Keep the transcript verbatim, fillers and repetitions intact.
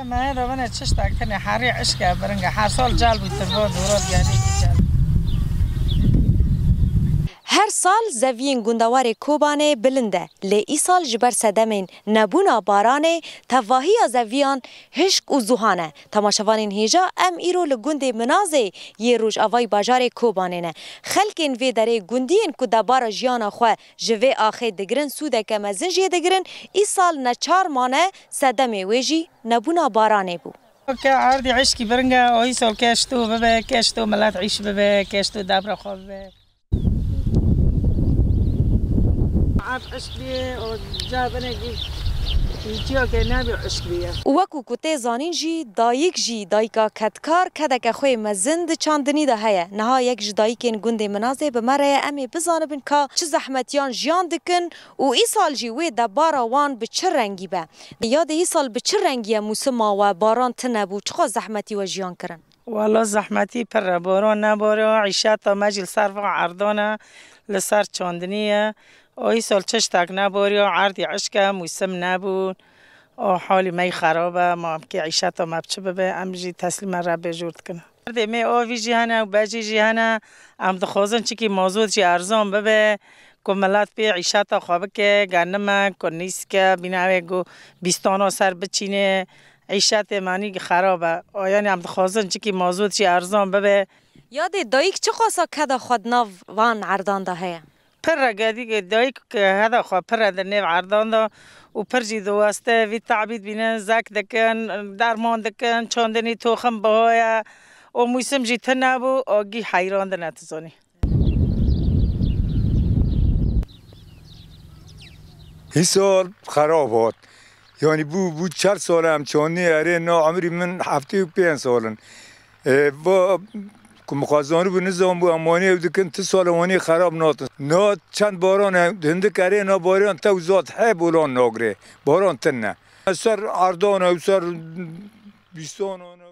Me re bine çiştek tenê herî eşke biringe. Her sal cal bû tirvan dûra diyanê ki cal. Her sal zeviyên gundewarê Kobanê bilind e, lê îsal ji ber sedemên nebûna baranê tevahiya zeviyan hişk û zuhan e. Temaşevanên hêja, em îro li gundê Minazê yê rojavayî bajarê Kobanê ne. Xelkên vê derê gundiyên ku debara jiyana xwe ji vê axê digirin, sûdeke mezin jê digirin, îsal neçar mane sedemê wê jî nebûna baranê bû. Ke erdî eşkî biringe, o îsal keşto bibe, keşto milet îş bibe, keşto debra xwe bibe. Erd eşk bîye, o ca binekî, îtiya ke nebî eşk bîye. Û wekû ku tê zanîn jî, dayik jî, dayika kedkar, kedeke xwe yê mezin di çandinî de heye. Niha yek ji dayikên gundê Minazê bi me re ye, em ê bizanibin ka çi zehmetiyan jiyan dikin û îsal jî wê debara wan bi çi rengî be. Ya dê îsal bi çi rengî ye mûsima we, baran tine bû, çiqas zehmetî we jiyan kirin? Wala zehmetî pir e, boran nebore, îşeta me jî li ser van erdan e, li ser çandinî ye. O îsal çiştek neboriya, erdî eşk e, mûsim nebû. O halî me yî xerab e, ma em kê îşeta me bi çi bibe, em jî teslîme Rebbê jor dikin. Erdê me avî jî hene û bejî jî hene. Em dixwazin çikî mazot jî erzan bibe, ku milet pê îşeta xwe bike, genime, ku nîske, bîne wê ku bîstana ser biçîne. Îşetê me nî xerab e. Yanî em dixwazin çikî mazot jî erzan bibe. Ya dê dayik çiqasa keda xwe di nav van erdan de heye? Pir e, gedî dayik keda xwe pir e di nêv erdan de û pir jî diweste, vî te'bî dibînin, zek dikin, derman dikin, çandinî toxim bihoye. O mûsim jî tune bû, agî heyran dine, tu zanî. Îsal xerab hat. Yanî bû, bû çar sal em çandinê erê na, emrî min heftê û pênc sal in. E, va, ku mixwazanî bû, nizan bû, em wanê ew dikin, ti sal wanê xerab natin. Na çend baran e, hindik erê na bariyan tew zat he bolan nagirê. Baran tine. Ser erdan e, ser bîstan e.